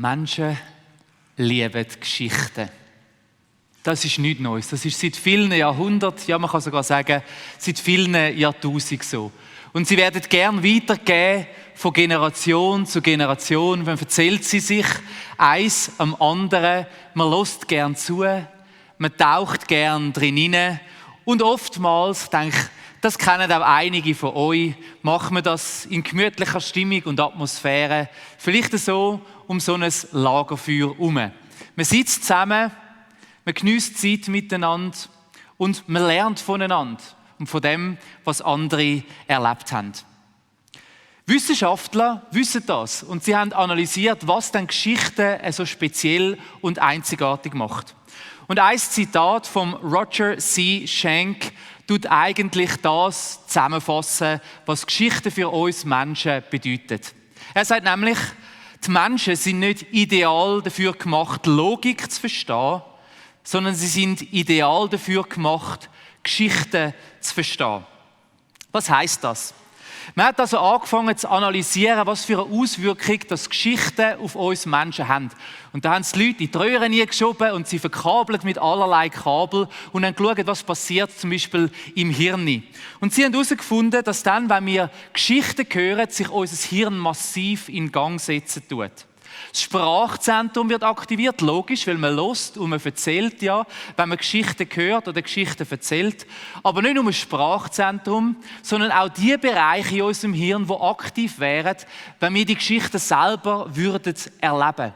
Menschen lieben Geschichten. Das ist nichts Neues. Das ist seit vielen Jahrhunderten, ja man kann sogar sagen, seit vielen Jahrtausenden so. Und sie werden gern weitergeben von Generation zu Generation. Dann erzählt sie sich eins am anderen. Man hört gern zu, man taucht gern drin hinein. Und oftmals, ich denke, das kennen auch einige von euch, machen wir das in gemütlicher Stimmung und Atmosphäre. Vielleicht so um so ein Lagerfeuer herum. Man sitzt zusammen, man geniesst Zeit miteinander und man lernt voneinander und von dem, was andere erlebt haben. Wissenschaftler wissen das und sie haben analysiert, was denn Geschichten so speziell und einzigartig macht. Und ein Zitat von Roger C. Schenck tut eigentlich das zusammenfassen, was Geschichten für uns Menschen bedeutet. Er sagt nämlich, die Menschen sind nicht ideal dafür gemacht, Logik zu verstehen, sondern sie sind ideal dafür gemacht, Geschichten zu verstehen. Was heisst das? Man hat also angefangen zu analysieren, was für eine Auswirkung das Geschichten auf uns Menschen haben. Und da haben die Leute in die Röhren geschoben und sie verkabelt mit allerlei Kabel und haben geschaut, was passiert zum Beispiel im Hirn. Und sie haben herausgefunden, dass dann, wenn wir Geschichten hören, sich unser Hirn massiv in Gang setzen tut. Das Sprachzentrum wird aktiviert, logisch, weil man hört und man erzählt ja, wenn man Geschichten hört oder Geschichten erzählt. Aber nicht nur das Sprachzentrum, sondern auch die Bereiche in unserem Hirn, die aktiv wären, wenn wir die Geschichten selber würden erleben.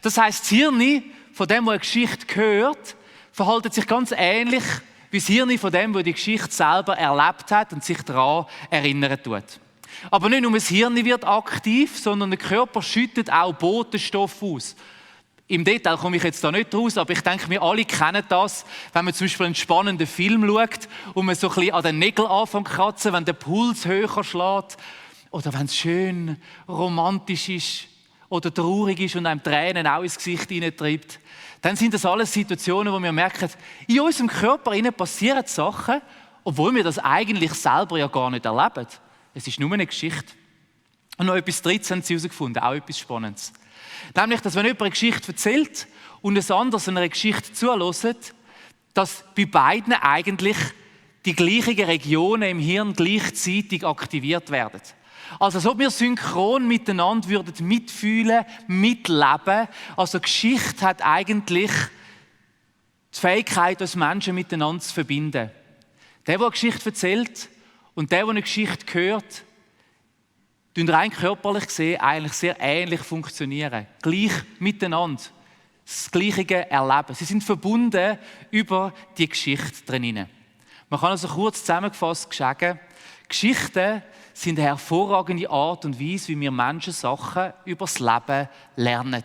Das heisst, das Hirn von dem, der eine Geschichte hört, verhält sich ganz ähnlich wie das Hirn von dem, der die Geschichte selber erlebt hat und sich daran erinnern tut. Aber nicht nur das Hirn wird aktiv, sondern der Körper schüttet auch Botenstoffe aus. Im Detail komme ich jetzt da nicht raus, aber ich denke, wir alle kennen das, wenn man zum Beispiel einen spannenden Film schaut und man so ein bisschen an den Nägeln anfängt zu kratzen, wenn der Puls höher schlägt oder wenn es schön romantisch ist oder traurig ist und einem Tränen auch ins Gesicht hineintreibt. Dann sind das alles Situationen, wo wir merken, in unserem Körper passieren Sachen, obwohl wir das eigentlich selber ja gar nicht erleben. Es ist nur eine Geschichte. Und noch etwas Drittes haben sie herausgefunden, auch etwas Spannendes. Nämlich, dass wenn jemand eine Geschichte erzählt und ein anderes einer Geschichte zuhört, dass bei beiden eigentlich die gleichen Regionen im Hirn gleichzeitig aktiviert werden. Also als ob wir synchron miteinander würden mitfühlen, mitleben. Also Geschichte hat eigentlich die Fähigkeit, uns Menschen miteinander zu verbinden. Der eine Geschichte erzählt, und der eine Geschichte hört, tun rein körperlich gesehen eigentlich sehr ähnlich funktionieren. Gleich miteinander. Das Gleiche erleben. Sie sind verbunden über die Geschichte drinnen. Man kann also kurz zusammengefasst sagen, Geschichten sind eine hervorragende Art und Weise, wie wir Menschen Sachen über das Leben lernen.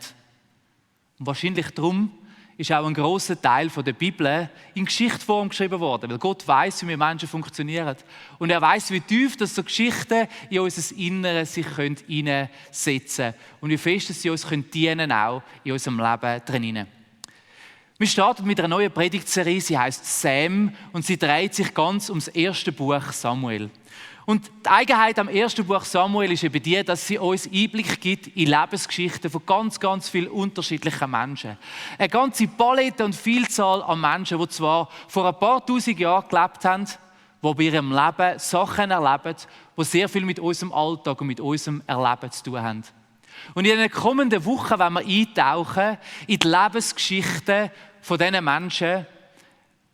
Und wahrscheinlich darum ist auch ein grosser Teil der Bibel in Geschichtsform geschrieben worden, weil Gott weiss, wie wir Menschen funktionieren. Und er weiss, wie tief dass so Geschichten in unser Inneres sich hineinsetzen können und wie fest dass sie uns dienen auch in unserem Leben drinnen. Wir starten mit einer neuen Predigtserie, sie heisst Sam und sie dreht sich ganz ums erste Buch Samuel. Und die Eigenheit am ersten Buch Samuel ist eben die, dass sie uns Einblick gibt in Lebensgeschichten von ganz, ganz vielen unterschiedlichen Menschen. Eine ganze Palette und Vielzahl an Menschen, die zwar vor ein paar tausend Jahren gelebt haben, die bei ihrem Leben Sachen erleben, die sehr viel mit unserem Alltag und mit unserem Erleben zu tun haben. Und in den kommenden Wochen wollen wir eintauchen in die Lebensgeschichten von diesen Menschen,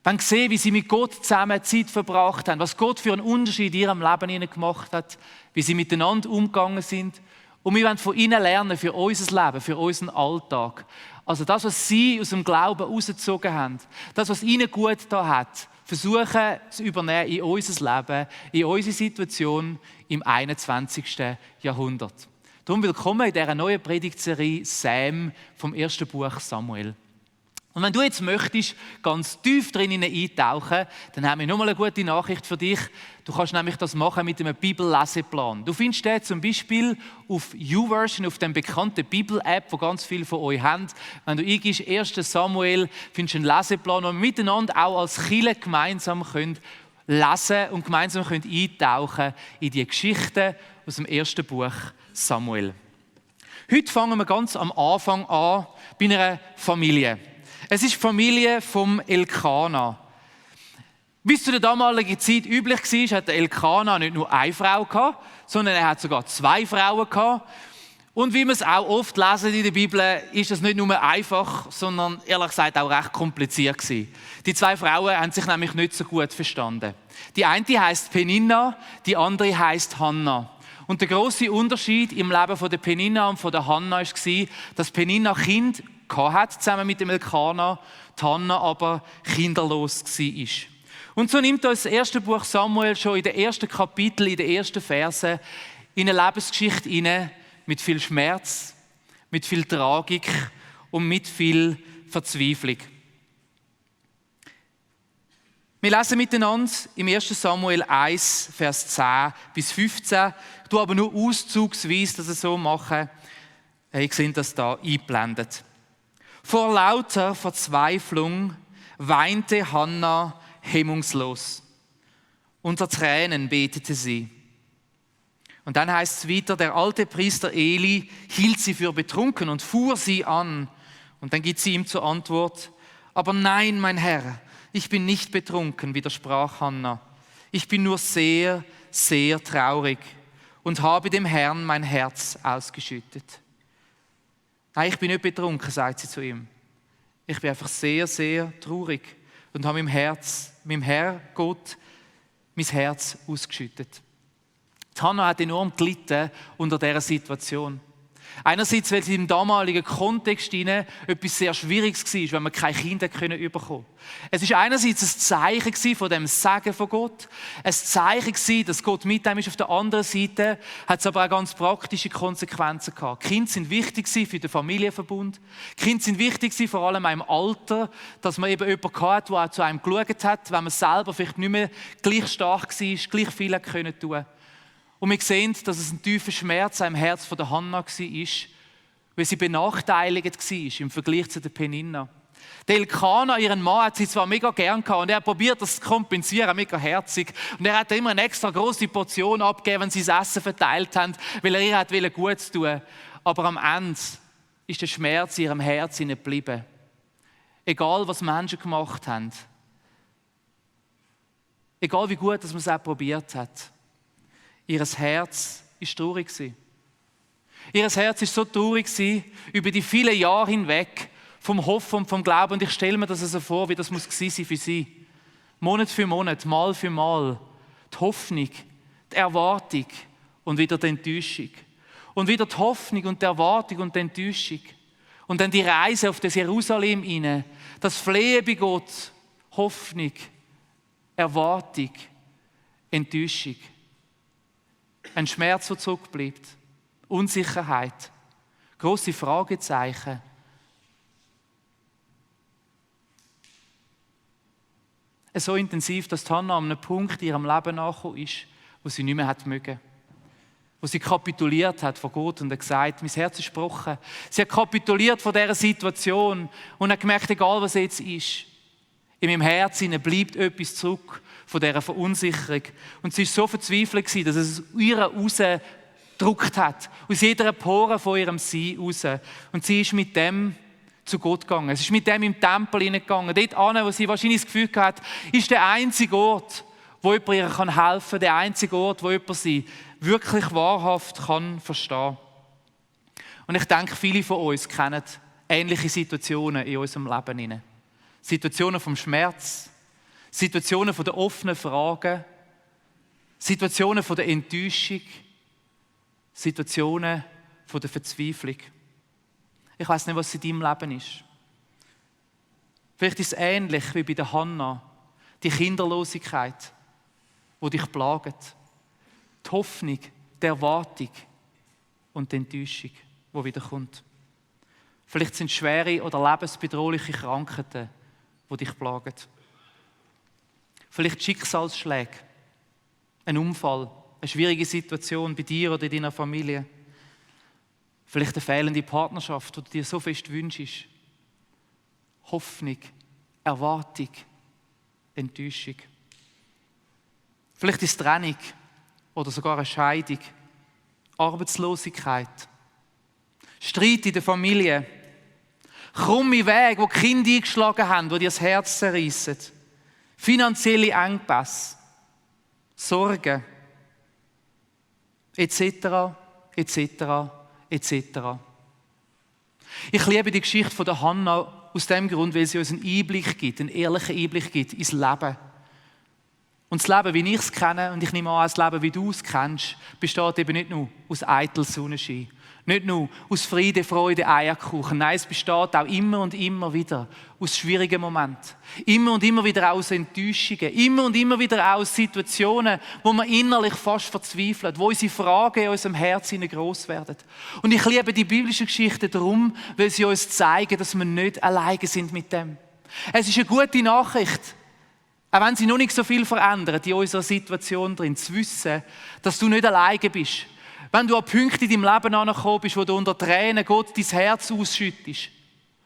wenn wir sehen, wie sie mit Gott zusammen Zeit verbracht haben, was Gott für einen Unterschied in ihrem Leben gemacht hat, wie sie miteinander umgegangen sind. Und wir wollen von ihnen lernen für unser Leben, für unseren Alltag. Also das, was sie aus dem Glauben rausgezogen haben, das, was ihnen gut getan hat, versuchen zu übernehmen in unser Leben, in unsere Situation im 21. Jahrhundert. Darum willkommen in dieser neuen Predigtserie Sam vom ersten Buch Samuel. Und wenn du jetzt möchtest, ganz tief drinnen eintauchen, dann haben wir nochmal eine gute Nachricht für dich. Du kannst nämlich das machen mit einem Bibelleseplan. Du findest den zum Beispiel auf YouVersion, auf dem bekannten Bibel-App, die ganz viele von euch haben. Wenn du eingibst 1. Samuel, findest du einen Leseplan, wo wir miteinander auch als Kirche gemeinsam lesen und gemeinsam eintauchen in die Geschichten aus dem ersten Buch Samuel. Heute fangen wir ganz am Anfang an bei einer Familie. Es ist die Familie vom Elkana. Wie es zu der damaligen Zeit üblich war, hat der Elkana nicht nur eine Frau gehabt, sondern er hat sogar 2 Frauen gehabt. Und wie wir es auch oft lesen in der Bibel, ist es nicht nur einfach, sondern ehrlich gesagt auch recht kompliziert gewesen. Die 2 Frauen haben sich nämlich nicht so gut verstanden. Die eine heisst Peninna, die andere heisst Hannah. Und der grosse Unterschied im Leben von der Peninna und von der Hannah war, dass Peninna Kind hatte, zusammen mit dem Elkana, die Hannah aber kinderlos war. Und so nimmt uns das erste Buch Samuel schon in den ersten Kapiteln, in den ersten Versen, in eine Lebensgeschichte hinein, mit viel Schmerz, mit viel Tragik und mit viel Verzweiflung. Wir lesen miteinander im 1. Samuel 1, Vers 10 bis 15. Ich tue aber nur auszugsweise das so machen. Ich sehe das da eingeblendet. Vor lauter Verzweiflung weinte Hannah hemmungslos. Unter Tränen betete sie. Und dann heißt es weiter, der alte Priester Eli hielt sie für betrunken und fuhr sie an. Und dann gibt sie ihm zur Antwort, aber nein, mein Herr, ich bin nicht betrunken, widersprach Hannah. Ich bin nur sehr, sehr traurig und habe dem Herrn mein Herz ausgeschüttet. Nein, ich bin nicht betrunken, sagt sie zu ihm. Ich bin einfach sehr, sehr traurig und habe meinem Herr Gott mein Herz ausgeschüttet. Die Hannah hat enorm gelitten unter dieser Situation. Einerseits, weil sie im damaligen Kontext etwas sehr Schwieriges war, wenn man keine Kinder bekommen konnte. Es war einerseits ein Zeichen von dem Segen von Gott, ein Zeichen, dass Gott mit ihm ist. Auf der anderen Seite hat es aber auch ganz praktische Konsequenzen gehabt. Kinder sind wichtig für den Familienverbund. Kinder sind wichtig vor allem auch im Alter, dass man eben jemanden hatte, der auch zu einem geschaut hat, wenn man selber vielleicht nicht mehr gleich stark war, gleich viel tun konnte. Und wir sehen, dass es ein tiefer Schmerz im Herz von der Hannah war, weil sie benachteiligt war im Vergleich zu der Peninna. Der Elkana, ihren Mann, hat sie zwar mega gern gehabt und er probiert das zu kompensieren, mega herzig. Und er hat immer eine extra grosse Portion abgegeben, wenn sie das Essen verteilt haben, weil er ihr wollte Gutes tun. Aber am Ende ist der Schmerz in ihrem Herz geblieben. Egal, was Menschen gemacht haben. Egal, wie gut dass man es auch probiert hat. Ihr Herz war traurig. Ihr Herz war so traurig über die vielen Jahre hinweg vom Hoffen und vom Glauben. Und ich stelle mir das so vor, wie das muss sein für sie. Monat für Monat, Mal für Mal. Die Hoffnung, die Erwartung und wieder die Enttäuschung. Und wieder die Hoffnung und die Erwartung und die Enttäuschung. Und dann die Reise auf das Jerusalem hinein. Das Flehen bei Gott. Hoffnung, Erwartung, Enttäuschung. Ein Schmerz, der zurückbleibt. Unsicherheit. Grosse Fragezeichen. So intensiv, dass Hannah an einem Punkt in ihrem Leben angekommen ist, wo sie nicht mehr mögen. Wo sie kapituliert hat vor Gott und hat gesagt, mein Herz ist gebrochen. Sie hat kapituliert vor dieser Situation und hat gemerkt, egal was jetzt ist, in meinem Herzen bleibt etwas zurück von dieser Verunsicherung. Und sie war so verzweifelt, dass es aus ihr rausgedrückt hat. Aus jeder Pore von ihrem Sein raus. Und sie ist mit dem zu Gott gegangen. Sie ist mit dem im Tempel hineingegangen. Dort an, wo sie wahrscheinlich das Gefühl hat, ist der einzige Ort, wo jemand ihr helfen kann. Der einzige Ort, wo jemand sie wirklich wahrhaft kann verstehen. Und ich denke, viele von uns kennen ähnliche Situationen in unserem Leben. Situationen vom Schmerz, Situationen von der offenen Fragen, Situationen von der Enttäuschung, Situationen von der Verzweiflung. Ich weiss nicht, was in deinem Leben ist. Vielleicht ist es ähnlich wie bei der Hannah, die Kinderlosigkeit, die dich plagt. Die Hoffnung, die Erwartung und die Enttäuschung, die wiederkommt. Vielleicht sind es schwere oder lebensbedrohliche Krankheiten, die dich plagen. Vielleicht Schicksalsschläge, ein Unfall, eine schwierige Situation bei dir oder in deiner Familie. Vielleicht eine fehlende Partnerschaft, die du dir so fest wünschst. Hoffnung, Erwartung, Enttäuschung. Vielleicht ist es Trennung oder sogar eine Scheidung, Arbeitslosigkeit, Streit in der Familie. Krumme Wege, wo die Kinder eingeschlagen haben, die dir das Herz zerreissen. Finanzielle Engpässe. Sorgen. Etc. etc. etc. Ich liebe die Geschichte von der Hannah aus dem Grund, weil sie uns einen Einblick gibt, einen ehrlichen Einblick gibt ins Leben. Und das Leben, wie ich es kenne, und ich nehme an, das Leben, wie du es kennst, besteht eben nicht nur aus eitel Sonnenschein, nicht nur aus Friede, Freude, Eierkuchen. Nein, es besteht auch immer und immer wieder aus schwierigen Momenten. Immer und immer wieder aus Enttäuschungen. Immer und immer wieder aus Situationen, wo man innerlich fast verzweifelt, wo unsere Fragen in unserem Herzen gross werden. Und ich liebe die biblischen Geschichten darum, weil sie uns zeigen, dass wir nicht alleine sind mit dem. Es ist eine gute Nachricht, auch wenn sie noch nicht so viel verändert in unserer Situation drin, zu wissen, dass du nicht alleine bist. Wenn du an Punkte in deinem Leben angekommen bist, wo du unter Tränen Gott dein Herz ausschüttest,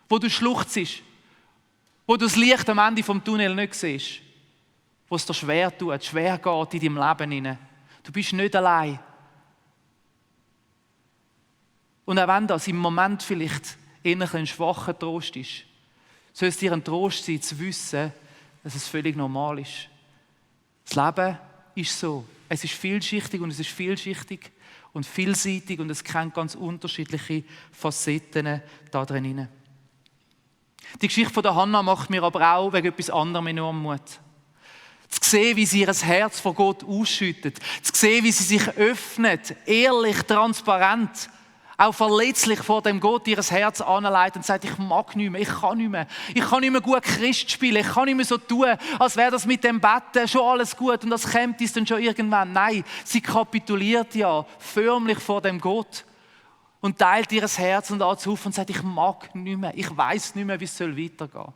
wo du schluchzest, wo du das Licht am Ende vom Tunnel nicht siehst, wo es dir schwer tut, schwer geht in deinem Leben hinein. Du bist nicht allein. Und auch wenn das im Moment vielleicht eher ein schwacher Trost ist, soll es dir ein Trost sein, zu wissen, dass es völlig normal ist. Das Leben ist so. Es ist vielschichtig und es ist vielschichtig und vielseitig und es kennt ganz unterschiedliche Facetten da drin. Die Geschichte von der Hannah macht mir aber auch wegen etwas anderem enorm Mut. Zu sehen, wie sie ihr Herz vor Gott ausschüttet. Zu sehen, wie sie sich öffnet, ehrlich, transparent, auch verletzlich vor dem Gott ihr Herz anleitet und sagt, ich mag nicht mehr, ich kann nicht mehr. Ich kann nicht mehr gut Christ spielen, ich kann nicht mehr so tun, als wäre das mit dem Betten schon alles gut und das kommt es dann schon irgendwann. Nein, sie kapituliert ja förmlich vor dem Gott und teilt ihr Herz und alles auf und sagt, ich mag nicht mehr, ich weiß nicht mehr, wie es weitergehen soll.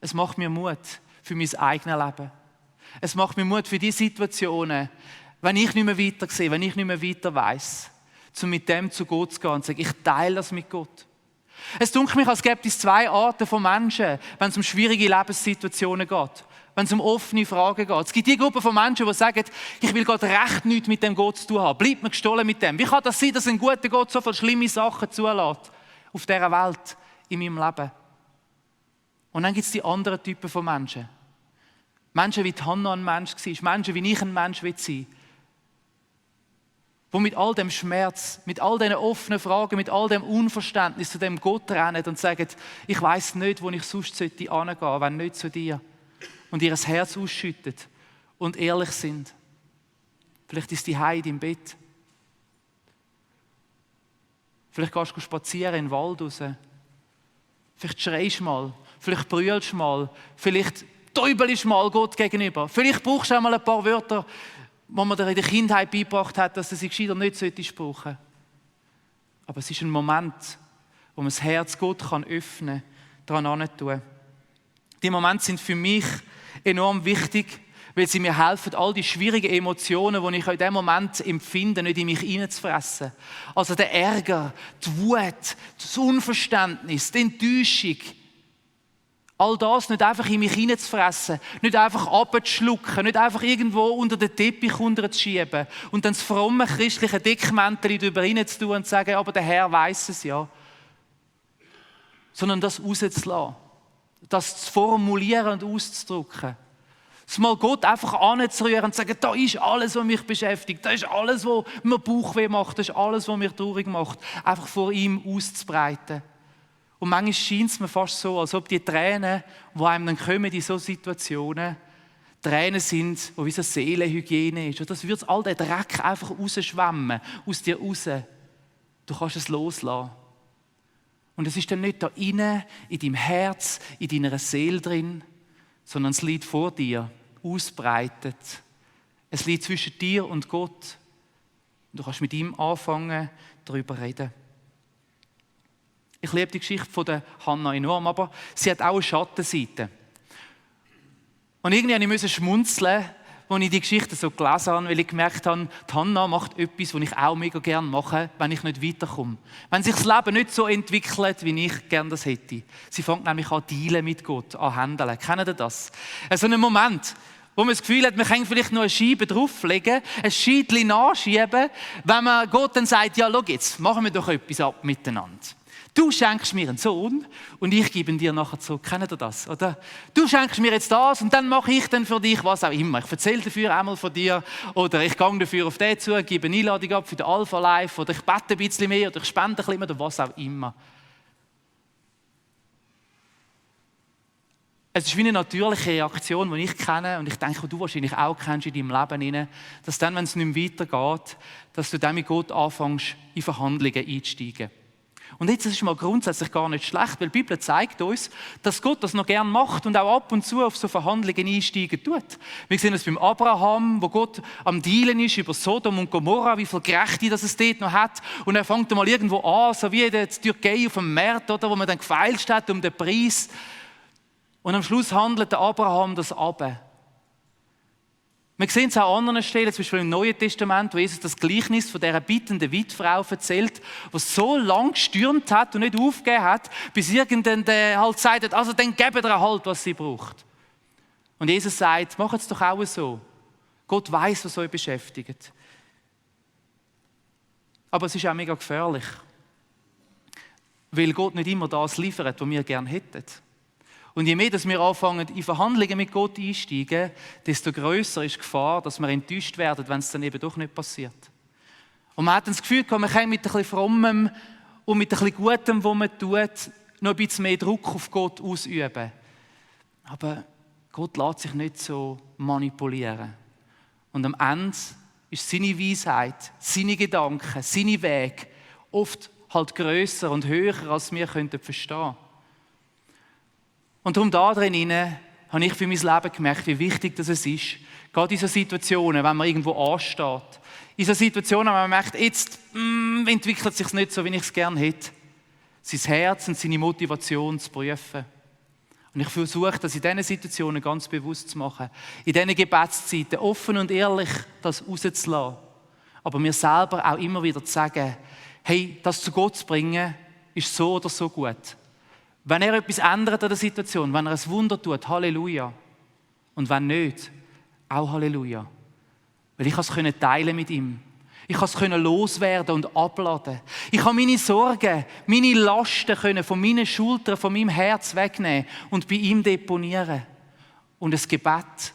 Es macht mir Mut für mein eigenes Leben. Es macht mir Mut für die Situationen, wenn ich nicht mehr weiter sehe, wenn ich nicht mehr weiter weiss, um mit dem zu Gott zu gehen und zu sagen, ich teile das mit Gott. Es dunkelt mich, als gäbe es zwei Arten von Menschen, wenn es um schwierige Lebenssituationen geht, wenn es um offene Fragen geht. Es gibt die Gruppe von Menschen, die sagen, ich will Gott recht nichts mit dem Gott zu tun haben. Bleibt mir gestohlen mit dem. Wie kann das sein, dass ein guter Gott so viele schlimme Sachen zulässt auf dieser Welt, in meinem Leben? Und dann gibt es die anderen Typen von Menschen. Menschen, wie die Hannah ein Mensch war, Menschen, wie ich ein Mensch sein will. Die mit all dem Schmerz, mit all diesen offenen Fragen, mit all dem Unverständnis zu dem Gott rennen und sagen, ich weiss nicht, wo ich sonst hingehen sollte, wenn nicht zu dir. Und ihr Herz ausschüttet und ehrlich sind. Vielleicht ist die Heide im Bett. Vielleicht gehst du spazieren in den Wald raus. Vielleicht schreist du mal, vielleicht brüllst du mal, vielleicht täubelst du mal Gott gegenüber. Vielleicht brauchst du auch mal ein paar Wörter, die man dir in der Kindheit beigebracht hat, dass du sie gescheiter nicht brauchen sollte. Aber es ist ein Moment, wo man das Herz Gott öffnen kann, daran heranzutun. Die Momente sind für mich enorm wichtig, weil sie mir helfen, all die schwierigen Emotionen, die ich in diesem Moment empfinde, nicht in mich hineinzufressen. Also der Ärger, die Wut, das Unverständnis, die Enttäuschung, all das nicht einfach in mich hineinzufressen, nicht einfach abzuschlucken, nicht einfach irgendwo unter den Teppich unterzuschieben und dann das fromme christliche Deckmäntel darüber hineinzutun und zu sagen, aber der Herr weiss es ja. Sondern das rauszulassen, das zu formulieren und auszudrücken. Das mal Gott einfach anzurühren und zu sagen, da ist alles, was mich beschäftigt, da ist alles, was mir Bauchweh macht, das ist alles, was mich traurig macht, einfach vor ihm auszubreiten. Und manchmal scheint es mir fast so, als ob die Tränen, die einem dann kommen in solchen Situationen, Tränen sind, die wie so Seelenhygiene ist. Und das wird all der Dreck einfach rausschwemmen, aus dir raus. Du kannst es loslassen. Und es ist dann nicht da innen, in deinem Herz, in deiner Seele drin, sondern es liegt vor dir, ausbreitet. Es liegt zwischen dir und Gott. Und du kannst mit ihm anfangen, darüber reden. Ich liebe die Geschichte von der Hannah enorm, aber sie hat auch eine Schattenseite. Und irgendwie musste ich schmunzeln, als ich die Geschichte so gelesen habe, weil ich gemerkt habe, die Hannah macht etwas, was ich auch mega gerne mache, wenn ich nicht weiterkomme. Wenn sich das Leben nicht so entwickelt, wie ich gerne das hätte. Sie fängt nämlich an dealen mit Gott, an handeln. Kennt ihr das? So einen Moment, wo man das Gefühl hat, man kann vielleicht noch eine Scheibe drauflegen, ein Scheitchen nachschieben, wenn man Gott dann sagt, ja, schau jetzt, machen wir doch etwas ab miteinander. Du schenkst mir einen Sohn und ich gebe ihn dir nachher zurück. Kennt ihr das? Oder? Du schenkst mir jetzt das und dann mache ich dann für dich was auch immer. Ich erzähle dafür einmal von dir oder ich gehe dafür auf den zu, gebe eine Einladung ab für den Alpha Life oder ich bete ein bisschen mehr oder ich spende ein bisschen mehr oder was auch immer. Es ist wie eine natürliche Reaktion, die ich kenne und ich denke, die du wahrscheinlich auch kennst in deinem Leben, dass dann, wenn es nicht mehr weitergeht, dass du dann mit Gott anfängst, in Verhandlungen einzusteigen. Und jetzt ist es mal grundsätzlich gar nicht schlecht, weil die Bibel zeigt uns, dass Gott das noch gern macht und auch ab und zu auf so Verhandlungen einsteigen tut. Wir sehen das beim Abraham, wo Gott am Dealen ist über Sodom und Gomorra, wie viel Gerechte das es dort noch hat. Und er fängt mal irgendwo an, so wie in der Türkei auf dem Markt, oder, wo man dann gefeilscht hat um den Preis. Und am Schluss handelt der Abraham das ab. Wir sehen es auch an anderen Stellen, zum Beispiel im Neuen Testament, wo Jesus das Gleichnis von dieser bittenden Witfrau erzählt, die so lange gestürmt hat und nicht aufgegeben hat, bis irgendwann halt gesagt hat, also dann gebt ihr halt, was sie braucht. Und Jesus sagt, macht es doch auch so. Gott weiß, was euch beschäftigt. Aber es ist auch mega gefährlich, weil Gott nicht immer das liefert, was wir gerne hätten. Und je mehr, dass wir anfangen, in Verhandlungen mit Gott einsteigen, desto grösser ist die Gefahr, dass wir enttäuscht werden, wenn es dann eben doch nicht passiert. Und man hat dann das Gefühl, man kann mit ein bisschen Frommem und mit ein bisschen Gutem, was man tut, noch ein bisschen mehr Druck auf Gott ausüben. Aber Gott lässt sich nicht so manipulieren. Und am Ende ist seine Weisheit, seine Gedanken, seine Wege oft halt grösser und höher, als wir verstehen könnten. Und darum da drin habe ich für mein Leben gemerkt, wie wichtig das ist, gerade in so Situationen, wenn man irgendwo ansteht, in so Situationen, wenn man merkt, jetzt entwickelt es sich nicht so, wie ich es gerne hätte, sein Herz und seine Motivation zu prüfen. Und ich versuche, das in diesen Situationen ganz bewusst zu machen, in diesen Gebetszeiten offen und ehrlich das rauszulassen, aber mir selber auch immer wieder zu sagen, hey, das zu Gott zu bringen, ist so oder so gut. Wenn er etwas ändert an der Situation, wenn er ein Wunder tut, Halleluja. Und wenn nicht, auch Halleluja. Weil ich es teilen mit ihm. Ich konnte es loswerden und abladen. Ich konnte meine Sorgen, meine Lasten von meinen Schultern, von meinem Herz wegnehmen und bei ihm deponieren. Und ein Gebet,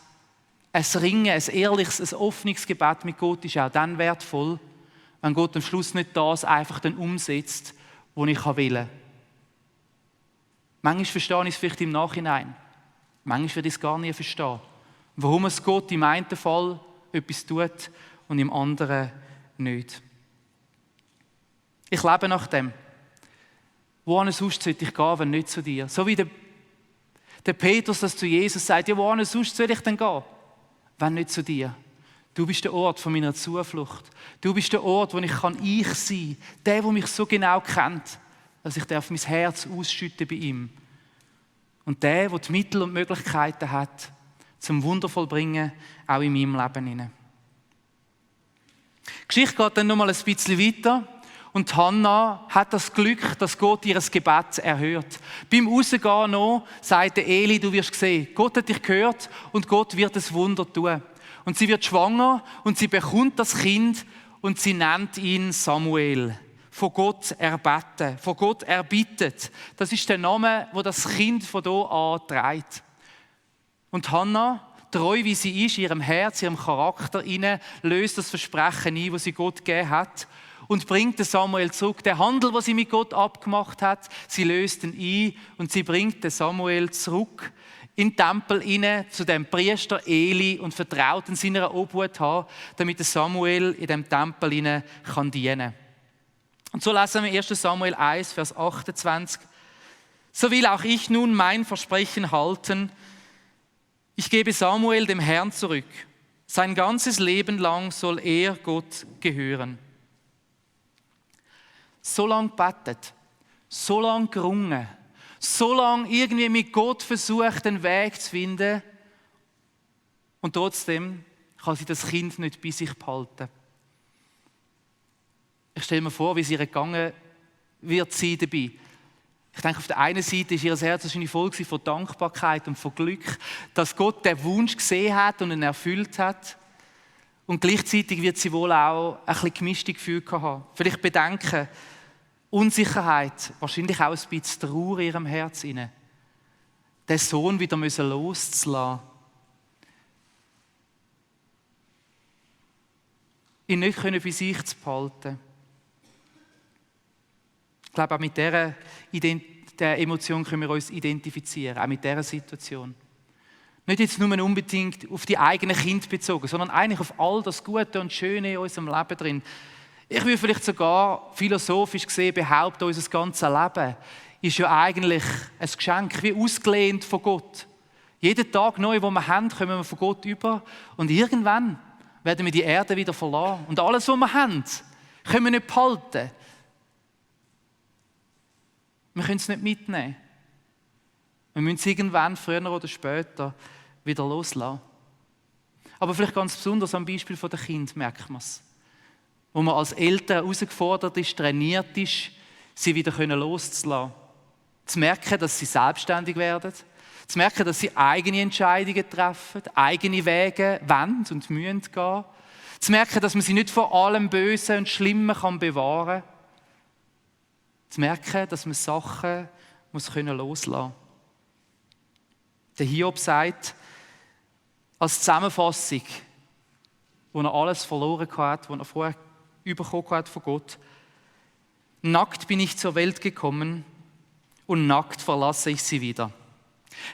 ein Ringen, ein ehrliches, ein offenes Gebet mit Gott ist auch dann wertvoll, wenn Gott am Schluss nicht das einfach dann umsetzt, was ich will. Manchmal verstehe ich es vielleicht im Nachhinein. Manchmal werde ich es gar nie verstehen. Warum es Gott im einen Fall etwas tut und im anderen nicht. Ich lebe nach dem. Wohin sonst sollte ich gehen, wenn nicht zu dir? So wie der Petrus das zu Jesus sagt, ja, wohin sonst soll ich denn gehen, wenn nicht zu dir? Du bist der Ort von meiner Zuflucht. Du bist der Ort, wo ich sein kann. Der mich so genau kennt, dass ich mein Herz ausschütten bei ihm. Und der die Mittel und Möglichkeiten hat, zum Wunder vollbringen, auch in meinem Leben hinein. Die Geschichte geht dann noch mal ein bisschen weiter. Und Hannah hat das Glück, dass Gott ihr Gebet erhört. Beim Rausgehen noch sagte Eli, du wirst sehen, Gott hat dich gehört und Gott wird ein Wunder tun. Und sie wird schwanger und sie bekommt das Kind und sie nennt ihn Samuel. Von Gott erbeten, von Gott erbittet. Das ist der Name, wo das Kind von hier an trägt. Und Hannah, treu wie sie ist, in ihrem Herz, in ihrem Charakter hinein, löst das Versprechen ein, das sie Gott gegeben hat und bringt den Samuel zurück. Der Handel, den sie mit Gott abgemacht hat, sie löst ihn ein und sie bringt den Samuel zurück in den Tempel hinein zu dem Priester Eli und vertraut ihn seiner Obhut haben, damit der Samuel in dem Tempel hinein dienen kann. Und so lesen wir 1. Samuel 1, Vers 28. So will auch ich nun mein Versprechen halten. Ich gebe Samuel dem Herrn zurück. Sein ganzes Leben lang soll er Gott gehören. So lange gebetet, so lange gerungen, so lange irgendwie mit Gott versucht, einen Weg zu finden. Und trotzdem kann sie das Kind nicht bei sich behalten. Ich stelle mir vor, wie es ihr gegangen wird sein dabei. Ich denke, auf der einen Seite ist ihr Herz wahrscheinlich voll von Dankbarkeit und von Glück, dass Gott den Wunsch gesehen hat und ihn erfüllt hat. Und gleichzeitig wird sie wohl auch ein bisschen gemischte Gefühle haben. Vielleicht Bedenken, Unsicherheit, wahrscheinlich auch ein bisschen Trauer in ihrem Herz inne. Den Sohn wieder loszulassen. Ihn nicht bei sich zu behalten. Ich glaube, auch mit dieser Emotion können wir uns identifizieren, auch mit dieser Situation. Nicht jetzt nur unbedingt auf die eigenen Kinder bezogen, sondern eigentlich auf all das Gute und Schöne in unserem Leben drin. Ich würde vielleicht sogar philosophisch gesehen behaupten, unser ganzes Leben ist ja eigentlich ein Geschenk, wie ausgelehnt von Gott. Jeden Tag neu, den wir haben, kommen wir von Gott über und irgendwann werden wir die Erde wieder verlassen. Und alles, was wir haben, können wir nicht behalten. Wir können es nicht mitnehmen. Wir müssen es irgendwann, früher oder später, wieder loslassen. Aber vielleicht ganz besonders am Beispiel der Kinder merkt man es. Wo man als Eltern herausgefordert ist, trainiert ist, sie wieder loszulassen. Zu merken, dass sie selbstständig werden. Zu merken, dass sie eigene Entscheidungen treffen, eigene Wege wollen und müssen gehen. Zu merken, dass man sie nicht vor allem Bösen und Schlimmen bewahren kann. Zu merken, dass man Sachen loslassen kann. Der Hiob sagt, als Zusammenfassung, wo er alles verloren hat, wo er vorher bekommen hat von Gott: Nackt bin ich zur Welt gekommen und nackt verlasse ich sie wieder.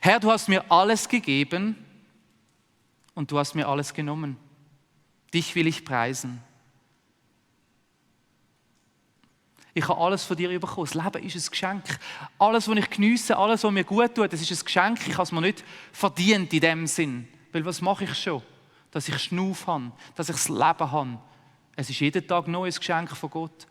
Herr, du hast mir alles gegeben und du hast mir alles genommen. Dich will ich preisen. Ich habe alles von dir bekommen. Das Leben ist ein Geschenk. Alles, was ich geniesse, alles, was mir gut tut, das ist ein Geschenk. Ich habe es mir nicht verdient in dem Sinn. Weil was mache ich schon? Dass ich Schnuff habe, dass ich das Leben habe. Es ist jeden Tag neu ein Geschenk von Gott.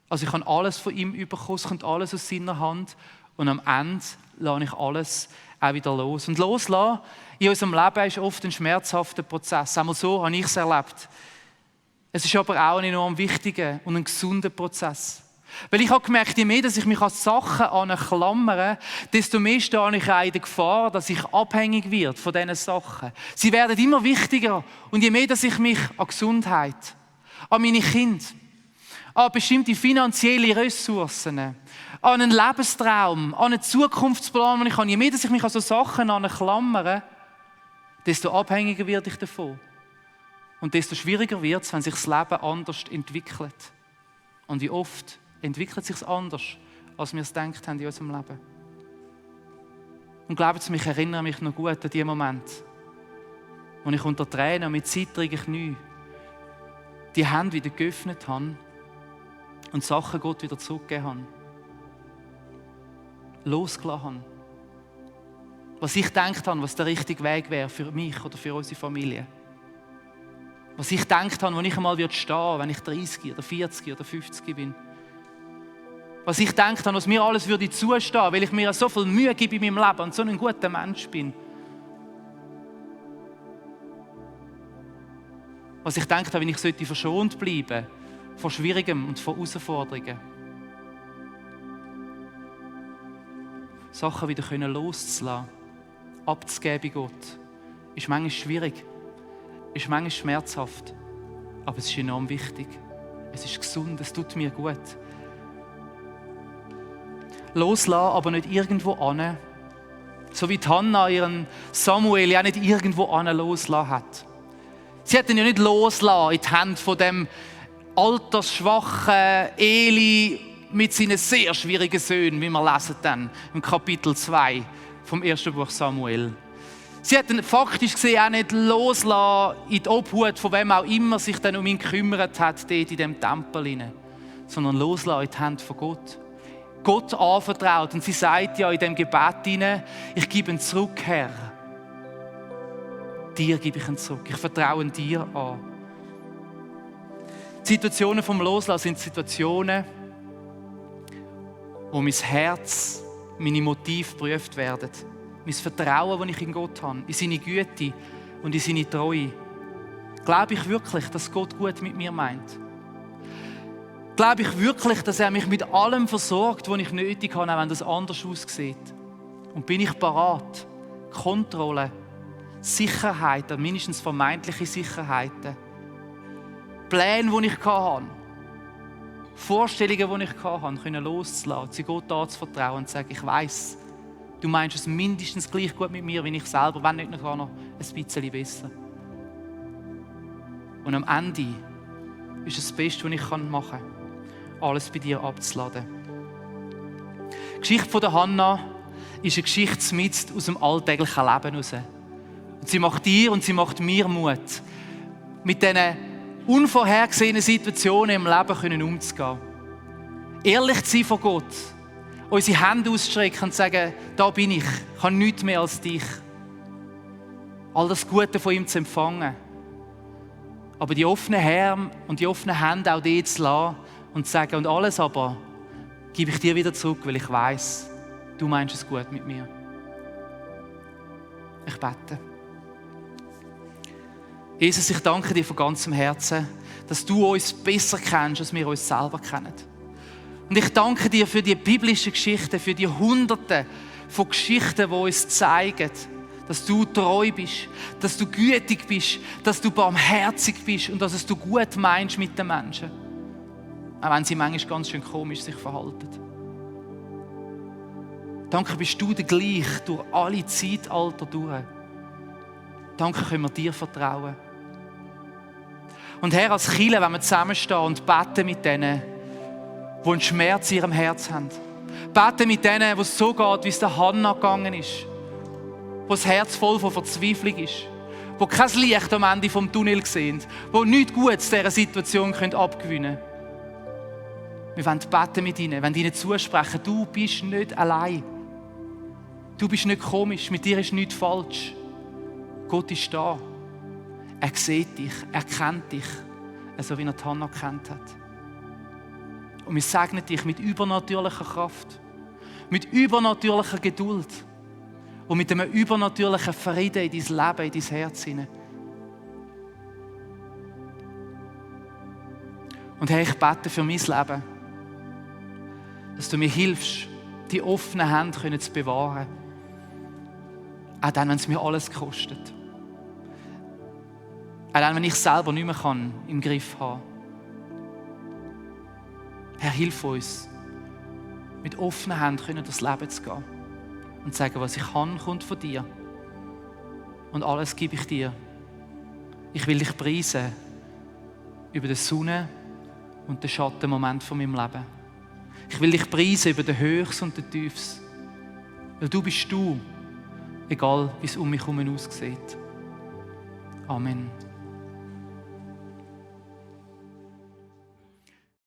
Also ich habe alles von ihm bekommen, es kommt alles aus seiner Hand. Und am Ende lasse ich alles auch wieder los. Und loslassen in unserem Leben ist oft ein schmerzhafter Prozess. Einmal so habe ich es erlebt. Es ist aber auch ein enorm wichtiger und ein gesunder Prozess. Weil ich habe gemerkt, je mehr dass ich mich an Sachen anklammere, desto mehr stehe ich auch in der Gefahr, dass ich abhängig werde von diesen Sachen. Sie werden immer wichtiger. Und je mehr dass ich mich an Gesundheit, an meine Kinder, an bestimmte finanzielle Ressourcen, an einen Lebenstraum, an einen Zukunftsplan, den ich habe, je mehr dass ich mich an so Sachen anklammere, desto abhängiger werde ich davon. Und desto schwieriger wird es, wenn sich das Leben anders entwickelt. Und wie oft entwickelt es sich anders, als wir es gedacht haben in unserem Leben. Und glaubt es mir, ich erinnere mich noch gut an diesen Moment, wo ich unter Tränen und mit zittrigen Knien die Hände wieder geöffnet habe und Sachen Gott wieder zurückgegeben habe. Losgelassen habe. Was ich gedacht habe, was der richtige Weg wäre für mich oder für unsere Familie. Was ich gedacht habe, wo ich einmal stehen würde, wenn ich 30 oder 40 oder 50 bin. Was ich gedacht habe, was mir alles würde zustehen, weil ich mir so viel Mühe gebe in meinem Leben und so ein guter Mensch bin. Was ich gedacht habe, wenn ich sollte verschont bleiben von Schwierigem und von Herausforderungen. Sachen wieder loszulassen, abzugeben bei Gott, ist manchmal schwierig, ist manchmal schmerzhaft, aber es ist enorm wichtig. Es ist gesund, es tut mir gut. Loslassen, aber nicht irgendwo an. So wie die Hannah ihren Samuel ja nicht irgendwo an loslassen hat. Sie hat ihn ja nicht loslassen in die Hände von dem altersschwachen Eli mit seinen sehr schwierigen Söhnen, wie wir lesen dann im Kapitel 2 vom 1. Buch Samuel. Sie hat ihn faktisch gesehen auch nicht loslassen in die Obhut, von wem auch immer sich dann um ihn gekümmert hat, dort in dem Tempel, sondern loslassen in die Hände von Gott. Gott anvertraut. Und sie sagt ja in dem Gebet hinein: Ich gebe ihn zurück, Herr. Dir gebe ich ihn zurück. Ich vertraue dir an. Die Situationen vom Loslassen sind Situationen, wo mein Herz, meine Motive geprüft werden. Mein Vertrauen, das ich in Gott habe, in seine Güte und in seine Treue. Glaube ich wirklich, dass Gott gut mit mir meint? glaube ich wirklich, dass er mich mit allem versorgt, was ich nötig habe, auch wenn das anders aussieht. Und bin ich bereit? Kontrolle, Sicherheiten, mindestens vermeintliche Sicherheiten, Pläne, die ich hatte, Vorstellungen, die ich hatte, können loszulassen, sie Gott anzuvertrauen und zu sagen, ich weiss, du meinst es mindestens gleich gut mit mir, wie ich selber, wenn nicht noch ein bisschen besser. Und am Ende ist es das Beste, was ich machen kann, alles bei dir abzuladen. Die Geschichte von der Hannah ist eine Geschichte mitten aus dem alltäglichen Leben heraus. Und sie macht dir und sie macht mir Mut, mit diesen unvorhergesehenen Situationen im Leben umzugehen. Ehrlich zu sein vor Gott, unsere Hände auszustrecken und zu sagen, da bin ich habe nichts mehr als dich. All das Gute von ihm zu empfangen. Aber die offenen Arme und die offenen Hände auch dort zu lassen und zu sagen, und alles aber gebe ich dir wieder zurück, weil ich weiss, du meinst es gut mit mir. Ich bete. Jesus, ich danke dir von ganzem Herzen, dass du uns besser kennst, als wir uns selber kennen. Und ich danke dir für die biblischen Geschichten, für die Hunderte von Geschichten, die uns zeigen, dass du treu bist, dass du gütig bist, dass du barmherzig bist und dass es du gut meinst mit den Menschen. Auch wenn sie manchmal ganz schön komisch sich verhalten. Danke, bist du der gleich durch alle Zeitalter durch. Danke, können wir dir vertrauen. Und Herr, als Kirche, wenn wir zusammenstehen und beten mit denen, die einen Schmerz in ihrem Herz haben. Beten mit denen, wo es so geht, wie es der Hannah gegangen ist. Wo das Herz voll von Verzweiflung ist. Wo kein Licht am Ende vom Tunnel sehen. Wo nichts Gutes dieser Situation abgewinnen können. Wir wollen beten mit ihnen, wollen ihnen zusprechen, du bist nicht allein. Du bist nicht komisch, mit dir ist nichts falsch. Gott ist da. Er sieht dich, er kennt dich, so wie er die Hannah gekannt hat. Und wir segnen dich mit übernatürlicher Kraft, mit übernatürlicher Geduld und mit einem übernatürlichen Frieden in dein Leben, in dein Herz hinein. Und Herr, ich bete für mein Leben, dass du mir hilfst, die offenen Hände zu bewahren. Auch dann, wenn es mir alles kostet. Auch dann, wenn ich selber nicht mehr im Griff haben kann. Herr, hilf uns, mit offenen Händen durchs Leben zu gehen und zu sagen, was ich kann, kommt von dir. Und alles gebe ich dir. Ich will dich preisen über den Sonne- und den Schattenmoment von meinem Leben. Ich will dich preisen über den Höchst und den Tiefs. Weil du bist du, egal wie es um mich herum aussieht. Amen.